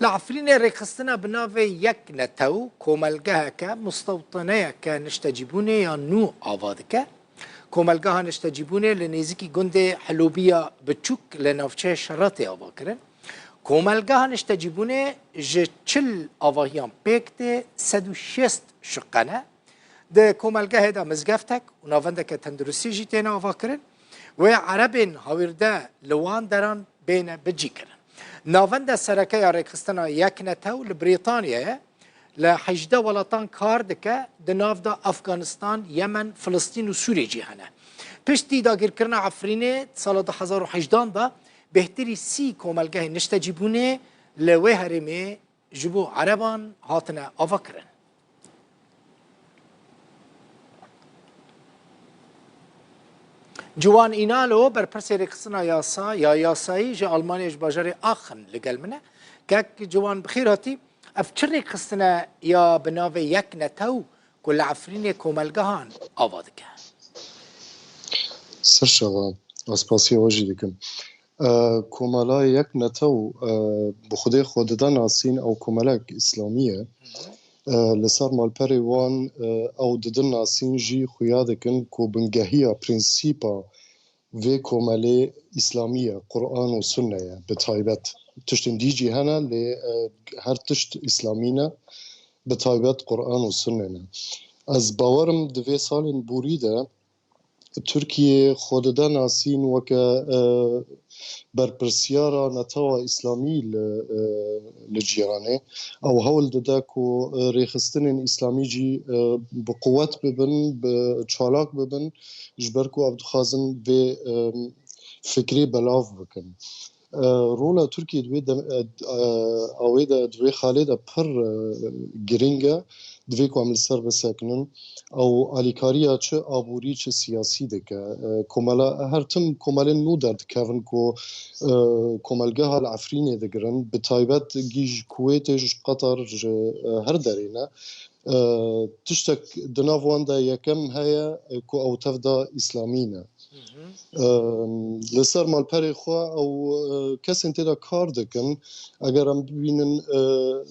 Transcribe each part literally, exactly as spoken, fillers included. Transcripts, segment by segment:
Li Efrînê rêxistina bi navê Yek Netew komelgeheke, mustewteneyeke niştecîbûnê ya nû ava dike. Komelgeha niştecîbûnê li nêzîkî gundê Hilûbiya Biçûk li navçeyê Şeratê ava kirin. Komelgeha niştecîbûnê ji çil avahiyan pêk tê, sed û şêst şiqe ne. Di komelgehê de mizgeftek û navendeke tenduristî jî têne avakirin. Wê erebên hawîrde li wan deran bêne bicîkirin. Navenda sereke ya rêxistina Yek Netew li Brîtanyayê li hejdeh welatan kar dike, di nav de Afganistan, Yemen, Filistîn û Sûriyê jî hene. Piştî dagirkirina Efrînê di sala du hezar û hejdehan de bêhtirî sî komelgehên niştecîbûnê li wê herêmê ji bo ereban hatine avakirin. Ciwan Înalo, berpirsê rêxistina yasa ya yasayî ji Almanyayê ji bajarê Aachen li gel min e. Kek Ciwan, bi xêr hatî. Ev çi rêxistine ya bi navê Yek Netew ku li Efrînê komelgehan ava dike? Ser çava, ez spasiya we jî dikim. E, Komela Yek Netew, e, bi xwedê xwe dide nasîn, ew komelek îslamî ye. E, li ser malperê wan, e, ew didin nasîn jî xuya dikin ku bingehiya, prensîpa vê komelê îslamî ye, Quran û Sunne ye bi taybet. Tiştên dî jî hene, lê, e, her tişt îslamî ne, bi taybet Quran û Sunne ne. Ez bawerim di vê salên borî de Tirkiye xwe dide nasîn weke, e, berpirsiyara netewa îslamî li, e, li cîhanê. Ew hewl dide ku, e, rêxistinên îslamî jî, e, bi quwet bibin, bi çalak bibin, ji ber ku ev dixwazin vê, e, fikrê belav bikin. E, rola Tirkiyê di wê dem-, e, e, awê de, di wê xalê de pir, e, giring e. Divê ku em li ser bisekinin. Ew alîkariya çi aborî, çi siyasî dike. E, komela, her tim komelên nû derdikevin ku, e, komelgeha li Efrînê digirin. Bi taybet gî ji Kuwêtê, ji Qetar, ji, e, her derê ne. E, tiştek di nav wan de yekem heye, e, ku ew tevda îslamî ne. Em, li ser malperê xwe ew, e, kesên tê de kar dikin. Eger em bibînin, e,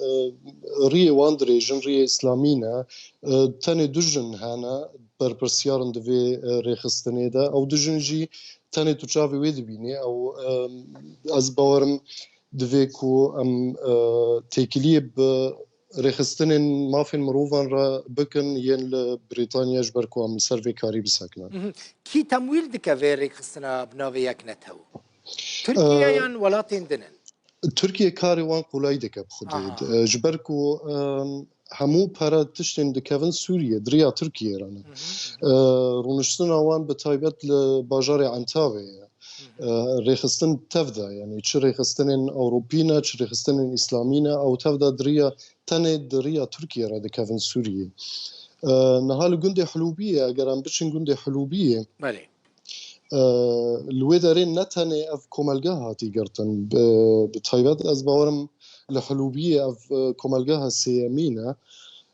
e, riyê wan dirêj in, riyê îslamî ne. E, tenê du jin hene berpirsiyar in di vê, e, rêxistinê de. Ew du jin jî tenê tu çavê wê dibînî. Ew, e, ez bawerim divê ku em, e, têkiliyê bi rêxistinên mafên mirovan re bikin yên li Brîtanya, ji ber ku em li ser vê karî bisekinin. Mhm. Kî temwîl dike vê rêxistina bi navê Yek Netew? Tirkiye Ee, yan welatên din in? Tirkiye karê wan qolay dike bi xwedê. Aha. Ee, ji ber ku, em, hemû pere, tiştên dikevin Sûriye, di riya Tirkiye re ne. Mhm. Ee, rûniştina wan bi taybet li bajarê Entawê ye. E, rêxistin tev de, yanî çi rêxistinên Ewropî ne, çi rêxistinên Îslamî ne, ew tev de di riya, tenê di riya Tirkiye re dikevin Sûriyê. E, niha li gundê Hilûbiyê, eger em biçin gundê Hilûbiyê, Belê. e, li wê derê ne tenê ev komelge hatî girtin. Bi, bi taybet ez bawerim li Hilûbiyê ev, e, komelgeha sêyemîn e.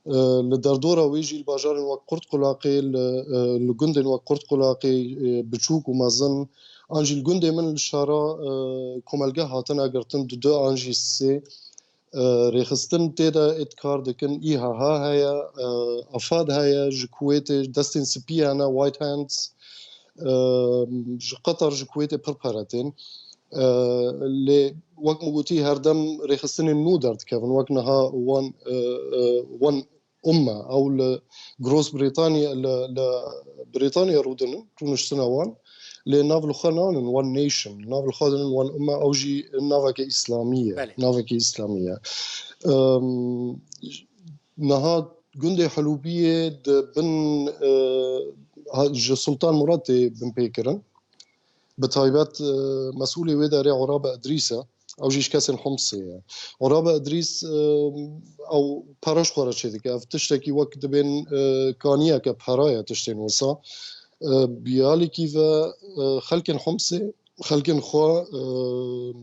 E, li derdora wê jî li bajarên wek Qurtqulaqê, li, e, li gundên wek Qurtqulaqê, e, biçûk û mezin, an jî li gundê min li şara, e, komelge hatine girtin, du du an jî sê. E, rêxistin tê de êt kar dikin, İHA heye, e, AFAD heye, ji Kuwêtê destên spî hene, White Hands, e, ji Qetar, ji Kuwêtê pir pere tên. E, lê wek min gotî, her dem rêxistinên nû derdikevin, wek niha wan, e, e, wan Umme, ew li Gross Britanya, li, li Britanya rûdinin, rûniştina wan, lê nav li xwe nanin One Nation, nav li xwe dinin One Umme, ew jî naveke îslamî ye, Belê. naveke îslamî ye. Em, niha gundê Helûbiyê di bin, e, ha, ji Sultan Murat tê binpêkirin. Bi taybet, e, mesûlê wê derê Orabe Idrîs e. Ew jî ji kesên Homsê ye. Orabe Idrîs, e, ew pere ji xwe re çêdike. Ev tiştekî wek dibên, e, kaniyeke pera ye tiştên wisa. E, bi alîkî ve, e, xelkên Homsê, xelkên xwe, e,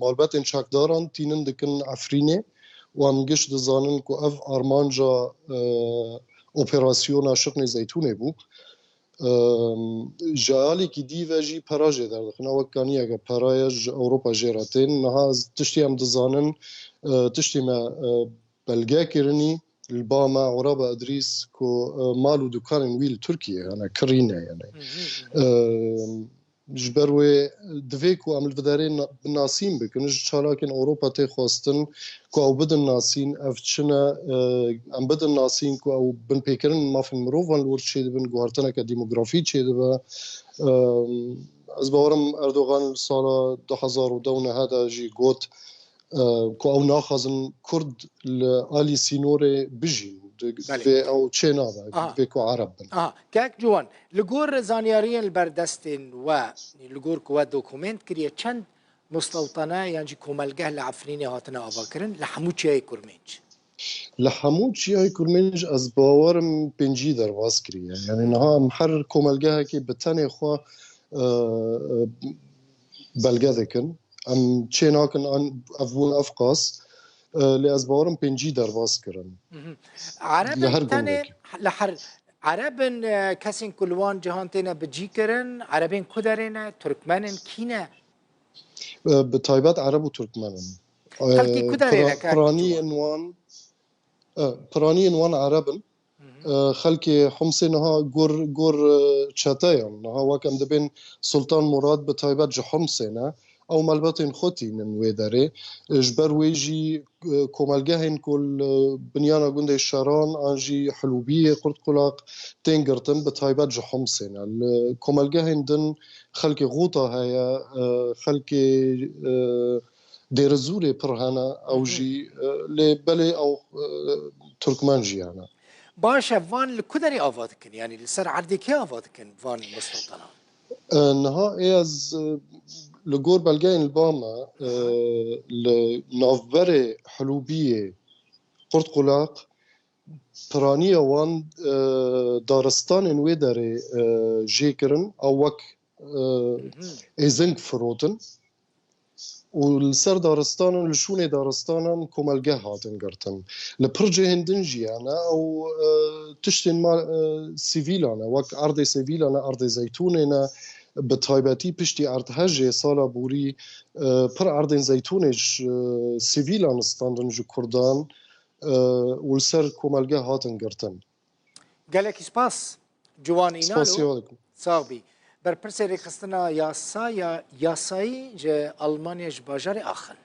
malbetên çekdaran tînin dikin Efrînê û em giş dizanin ku ev armanca, e, operasyona Şiqnê Zeytûnê bû. Em, ji alîkî dî ve jî pera jê derdixin. Ew wek kaniyeke pera ye, ji Ewropa jê re tên. Niha tiştî em dizanin, e, tiştê me, e, belge kirinî, li ba me Uraba Idrîs ku, e, mal û dukanên wî li Tirkiyê hene, kirî ne yani. E, ji ber wê divê ku em li vê derê na-, bi nasîn bikin, ji çalakên Ewropa tê xwestin ku ew bidin nasîn, ev çi ne, e, em bidin nasîn ku ew binpêkirin mafên mirovan li wir çêdibin, guhartineke demografî çêdibe. E, ez bawerim Erdogan li sala du hezar û deh û neh de jî got, e, ku ew naxwazin Kurd li alî sînorê bijîn. Di-, Belê. Divê ew çê nabe, Aha. divê ku Ereb bin. Aha, kek Ciwan, li gor zanyariyên li ber destên we, li gor ku we dokument kiriye, çend mustewtane yan jî komelgeh li Efrînê hatine avakirin, li hemû çiyayê Kurmênc? Li hemû çiyayê Kurmênc ez bawerim pêncî derbas kiriye. Yani niha em her komelgehekê bi tenê xwe, e, e, belge dikin. Em çê nakin an ev bûn ev qas. E, lê ez bawerim pêncî derbas kirin. Mhm. Li her Erebin tenê gundekî. Li her Erebin, e, kesên ku li wan cihan têne bicî kirin, Erebên ku derê ne, Turkmen in, kî ne? E, bi taybet Ereb û Turkmen in. E, Xelkê ku derê pira-, ne, kek piraniyên Ciwan? Wan, e, piraniyên wan Ereb in. Mhm. E, xelkê Homsê niha gor, gor, e, çeteyan. Niha wek em dibên Sultan Murad bi taybet ji Homsê ne. Ew malbatên xwe tînin wê derê. E, ji ber wê jî, e, komelgehên ku li binyana gundê Şeran an jî Hilûbiyê, Qurtqulaq tên girtin, bi taybet ji Homsê ne. Li komelgehên din xelkê Xûta heye, e, xelkê, e, Dêrizûrê pir hene, ew Mhm. jî, e, lê belê ew, e, Turkmen jî hene. Baş e, van li ku derê ava dikin? Yanî li ser erdê kê ava dikin van mustewtanan? E, niha ê ez, e, li gor belgeyên li ba me, e, li navberê Hilûbiyê, Qurtqulaq, piraniya wan, e, daristanên wê derê, e, jê kirin, ew wek, e, Mhm. êzing firotin. Û li ser daristanan, li şûnê daristanan komelgeh hatin girtin. Li pir cihên din jî hene ew, e, tiştên ma, e, sivîlan e, wek erdê sivîlan e, erdê zeytûnê ne, bi taybetî piştî erdhejê sala borî, e, pir erdên zeytûnê ji, e, sivîlan standin ji Kurdan, e, û li ser komelgeh hatin girtin. Gelekî spas. Ciwan Spas Înalo. ya dikim. Sax bî. Berpirsê rêxistina yasa ya yasayî ji Almanya ji bajarê Aachen.